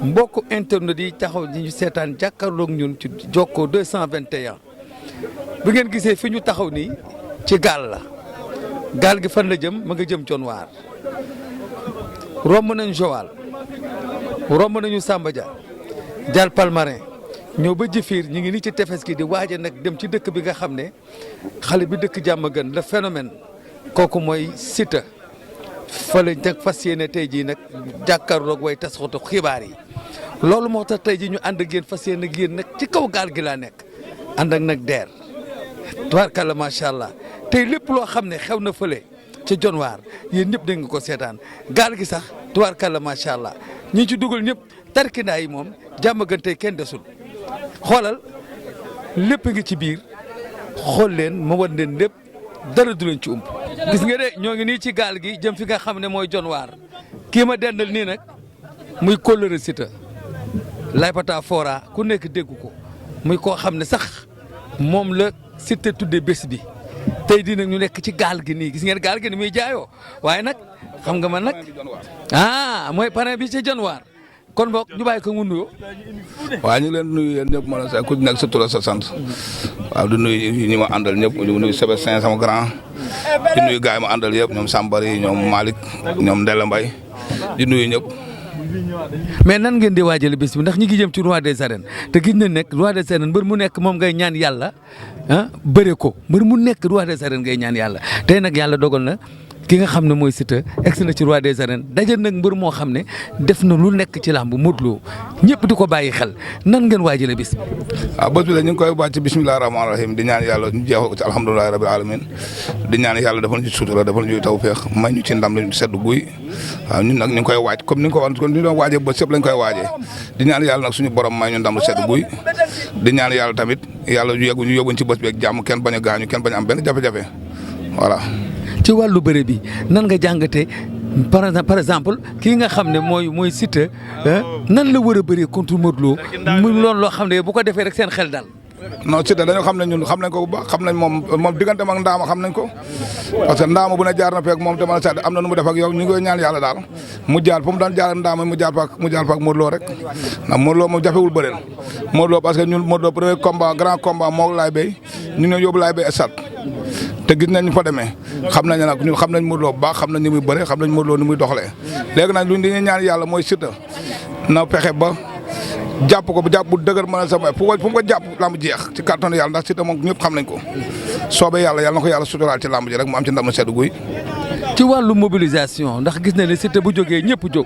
mbokk internet yi taxaw ñu seetaan jàkkaarloog ñun ci Jokko 221 bu ngeen gisee fi ñu taxaw nii ci gaal la gaal gi fan la jëm ma nga jëm Dionewar romb nañu Joal romb nañu Samba Dia Dial Palmarin ñëw ba Jëfiir ñu ngi nii ci tefes gi di waaja nag dem ci dëkk bi nga xam ne xale bi dëkk Diamaguène le phénomène kooku mooy Siteu fa lañ teg fas yéene tey jii nag jàkkaarloog way taskatu xibaar yi loolu moo tax tey jii ñu ànd ak yéen fas yéene ak yéen nag ci kaw gaal gi laa nekk ànd ak nag DER tubaarkàlla macha allah tey lépp loo xam ne xew na fële ca Dionewar yéen ñëpp dégg nga ko seetaan gaal gi sax tubaarkàlla macha allah ñi ci dugal ñëpp tarkindaa yi moom Diamaguène tey kenn desul xoolal lépp ngi ci biir xool leen ma wan leen lépp dara du leen ci ump gis nga de ñoo ngi nii ci gaal gi jëm fi nga xam ne mooy Dionewar kii ma dendal nii nag muy kóllëre Siteu Laye Fora ku nekk dégg ko muy koo xam ne sax moom la Siteu tuddee bés bi tey di nag ñu nekk ci gaal gi nii gis ngeen gaal gi ni muy jaayoo waaye nag xam nga man nag mooy parrain bi ci Dionewar kon boog ñu bàyyi ko mu nuyoo. waaw ñu ngi leen nuyu yéen ñëpp ma ku nekk sa tur sa sant waaw di nuyu ñi ma àndal ñëpp di nuyu Sébastien sama grand di nuyu gars yi ma àndal yëpp ñoom Sambari ñoom Malick ñoom Ndella Mbaye di nuyu ñëpp. mais nan ngeen di waajale bés bi ndax ñi ngi jëm ci roi des arènes te gis nañ nekk roi des arènes mbër mu nekk moom ngay ñaan yàlla bëre ko mbër mu nekk roi des arènes ngay ñaan yàlla tey nag yàlla dogal na. ki nga xam ne mooy Siteu egsi na ci roi des arènes daje nag mbër moo xam ne def na lu nekk ci làmb Modou Lo ñëpp di ko bàyyi xel nan ngeen waajale bis. waaw bés bi la ñu ngi koy wàcc ci bisimilah rahmaani rahim di ñaan yàlla ñu jeexal ko ci alhamdulilah rabil alamin di ñaan yàlla defal ñu ci sutura defal ñu tawfeex may ñu ci ndam lu sedd guy waaw ñun nag ñu ngi koy waaj comme ni nga ko waxee comme ni ñu doon waajee bés yëpp lañ koy waajee di ñaan yàlla nag suñu borom may ñu ndam lu sedd guy di ñaan yàlla tamit yàlla ñu yóbbuñ ci bés bi ak jàmm kenn bañ a gaañu kenn bañ a am benn jafe-jafe voilà. ci wàllu bëre bi nan nga jàngatee par exemple kii nga xam ne mooy Siteu nan la war a bëree contre Modou Lo mu loolu loo xam ne bu ko defee rek seen xel daal. non Siteu dañoo xam ne ñun xam nañ ko bu baax xam nañ moom digganteem ak ndaama xam nañ ko parce que ndaama bu ne jaar na feek moom te man sax am na nu mu def ak yow ñu ngi koy ñaan yàlla daal mu jaar fu mu daan jaar ak ndaama mu jaar fa ak Modou Lo rek ndax Modou Lo moom jafewul bëreel Modou Lo parce que ñun Modou Lo premier combat grand combat moo laay béy ñu ne yóbbu laay béy esat te gis nañ ñu fa demee xam nañ nag ñun xam nañ Modou Lo bu baax xam nañ ni muy bëre xam nañ Modou Lo ni muy doxalee léegi nag luñ dañuy ñaan yàlla mooy Siteu na fexe ba jàpp ko bu jàpp bu dëgër mën a sa fu mu ko jàpp lamb jeex ci kàttanu yàlla ndax Siteu moom ñëpp xam nañ ko soobee yàlla na ko yàlla suturaal ci lamb ji rek mu am ci ndam na sedd guy. ci wàllu mobilisation ndax gis na ne Siteu bu jógee ñëpp jóg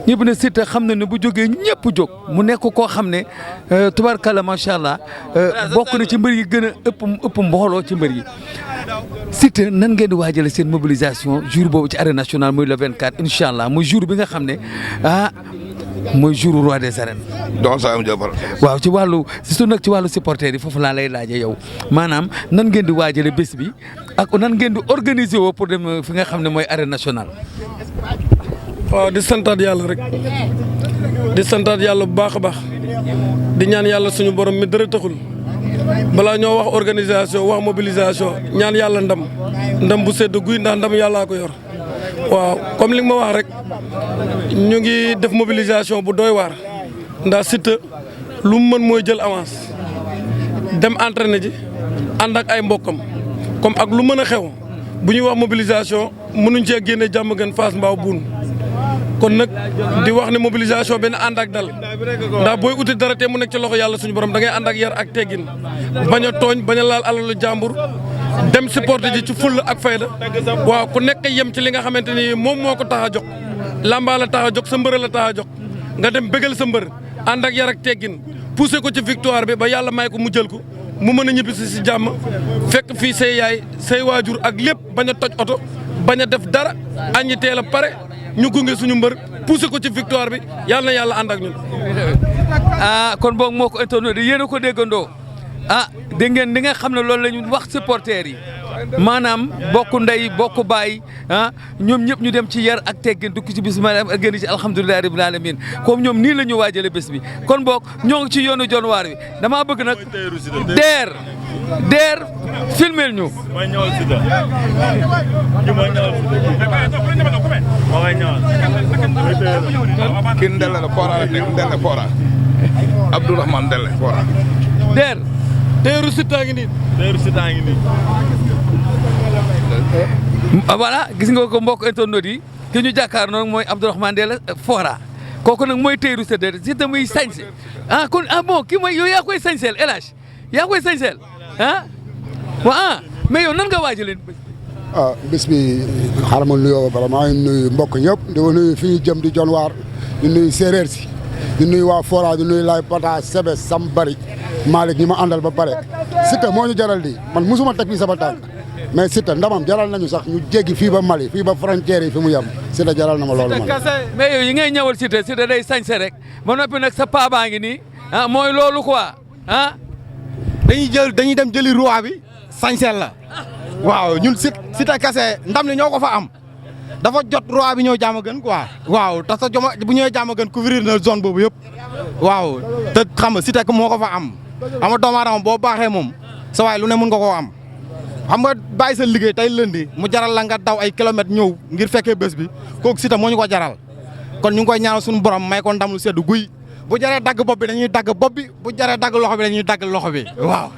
ñëpp ne Siteu xam na ne bu jógee ñëpp jóg mu nekk koo xam ne tubarkalla macha allah bokk na ci mbër yi gën a ëpp mbooloo ci mbër yi Siteu nan ngeen di waajale seen mobilisation jour boobu ci arène nationale muy le 24 incha allah muy jour bi nga xam ne mooy jour roi des arènes. waaw ci wàllu surtout nag ci wàllu supporter yi foofu laa lay laajee yow maanaam nan ngeen di waajale bés bi ak nan ngeen di organiser woo pour dem fi nga xam ne mooy arène nationale. waaw di santaat yàlla rek di santaat yàlla bu baax a baax di ñaan yàlla suñu borom mi dara taxul balaa ñoo wax organisation wax mobilisation ñaan yàlla ndam bu sedd guy ndax ndam yàllaa ko yor. waaw comme li nga ma wax rek ñu ngi def mobilisation bu doy waar ndax Siteu lu mu mën mooy jël avance dem entraîné ji ànd ak ay mbokkam comme ak lu mën a xew bu ñuy wax mobilisation mënuñ cee génne Diamaguène Fass Mbao Boune kon nag di wax ne mobilisation benn ànd ak dal ndax booy uti dara te mu nekk ci loxo yàlla suñu borom da ngay ànd ak yar ak teggin bañ a tooñ bañ a laal alalu jàmbur dem supporter ji ci fulla ak fayda waaw ku nekk yem ci li nga xamante ni moom moo ko tax a jóg lamba la tax a jóg sa mbër la tax a jóg nga dem bégal sa mbër ànd ak yar ak teggin poussé ko ci victoire bi ba yàlla may ko mu jël ko mu mën a ñibbisi si jàmm fekk fii say yaay say waajur ak lépp bañ a toj oto bañ a def dara aññi teel a pare ñu gunge suñu mbër poussé ko ci victoire bi yàlla na yàlla ànd ak ñun. kon boog moo ko intono di yéen a ko déggandoo dégg ngeen di nga xam ne loolu la ñu wax supporters yi maanaam bokk ndey bokk baay ñoom ñëpp ñu dem ci yar ak teggin dugg ci bismillah ak génn ci alhamdulilah rabbil alamin comme ñoom nii la ñu waajale bés bi kon boog ñoo ngi ci yoonu Dionewar bi damaa bëgg nag DER Der filmel ñu. mooy ñëwal Siteu ñu mooy ñëwal Siteu kii Ndelle la Fora la nekk Ndelle Fora Abdourahmane Ndelle Fora. Der. teeru Siteu a ngi nii. teeru Siteu a ngi nii. Voilà gis nga ko mbokk internautes yi ki ñu jàkkaar noonu mooy Abdourahmane Ndelle Fora kooku nag mooy teeru Siteu muy sañse kon bon kii mooy yow yaa koy sañseel El Hadj yaa koy sañseel mais yow nan nga waajalee. bis bi xaaral ma nuyoo bala maa ngi nuyu mbokk ñëpp di nuyu fi ñu jëm di John Waar di nuyu séeréer si di nuyu waa Fora di nuyu Lay Pata Sebe Sam Bari Malick ñi ma àndal ba pare Siteu moo ñu jaral di man musuma teg fii sama tànk mais Siteu ndamam jaral nañu sax ñu jéggi fii ba Mali fii ba frontière yi fi mu yem Siteu jaral na ma loolu man. mais yow yi ngay ñëwal Siteu day sañse rek ba noppi nag sa paa baa ngi nii mooy loolu quoi dañuy dem jëli roi bi sañseel la waaw ñun Siteu kase ndam li ñoo ko fa am dafa jot roi bi ñëw jàmm gën quoi waaw te sa joma bu ñëwee jàmm gën couvrir na zone boobu yëpp waaw te xam nga Siteu moo ko fa am xam nga doomu aadama boo baaxee moom sa waay lu ne mën nga koo am xam nga bàyyi sa liggéey tey lëndi mu jaral la nga daw ay kilomètres ñëw ngir fekkee bés bi kooku Siteu moo ñu ko jaral kon ñu ngi koy ñaanal suñu borom may ko ndam lu sedd guy bu jaree dagg bopp bi dañuy dagg bopp bi bu jaree dagg loxo bi dañuy dagg loxo bi waaw.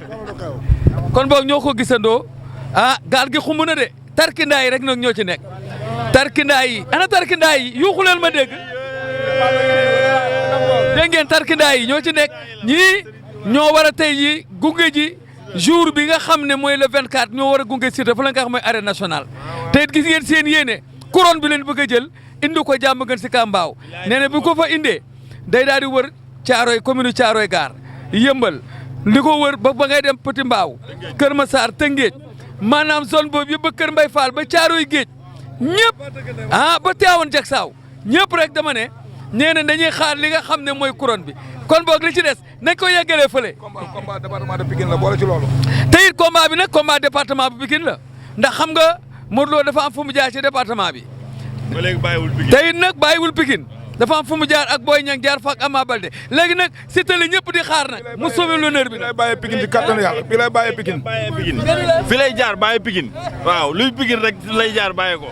kon boog ñoo ko gisandoo gaal gi xumb na de tarkindaa yi rek nag ñoo ci nekk tarkindaa yi ana tarkindaa yi yuuxu leen ma dégg ngeen tarkindaa yi ñoo ci nekk ñii ñoo war a tey ji gunge ji jour bi nga xam ne mooy le 24 ñoo war a gunge Siteu fa la nga xam mooy arène nationale te it gis ngeen seen yéene couronne bi leen bëgg a jël indi ko jàmm gën si Kambaaw nee na bu ko fa indee day daal di wër Caaroy commune Caaroy gaar yëmbal li ko wër ba ngay dem Petit Mbaaw Kër Massar Tëngéej maanaam zone boobu yëpp ba Kër Mbay Fall ba Caaroy géej ñëpp ba Tivaouane Diacksao ñëpp rek dama ne nee na dañuy xaar li nga xam ne mooy couronne bi kon boog li ci des nañ ko yeggalee fële. combat département de Pikine la boole ci loolu. te it combat bi nag combat département bu Pikine la ndax xam nga Modou Lo dafa am fu mu jaar ci département bi. ba léegi bàyyiwul Pikine. te it nag bàyyiwul Pikine dafa am fu mu jaar ak Boy Niang jaar fa ak Ama Baldé léegi nag Siteu la ñëpp di xaar nag mu sauver l'honneur bi. fii lay bàyyee Pikine ci kattanu yàlla fii lay bàyyee Pikine. fi lay jaar bàyyi Pikine waaw luy Pikine rek lay jaar bàyyi ko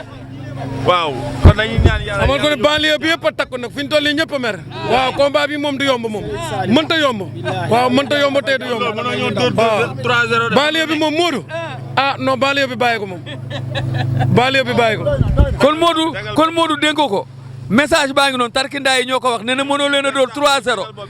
waaw kon dañuy ñaan yàlla. xamal ko ne banlieue bi yëpp a takku nag fi ñu toll nii ñëpp a mer. waaw combat bi moom du yomb moom mënta yomb. waaw mënta yomb tey du yomb. waaw 3-0 banlieue bi moom Modou. non banlieue bi bàyyi ko moom banlieue bi bàyyi ko. kon Modou dénk ko message baa ngi noonu tarkindaa yi ñoo ko wax nee na mënoo leen a door 3-0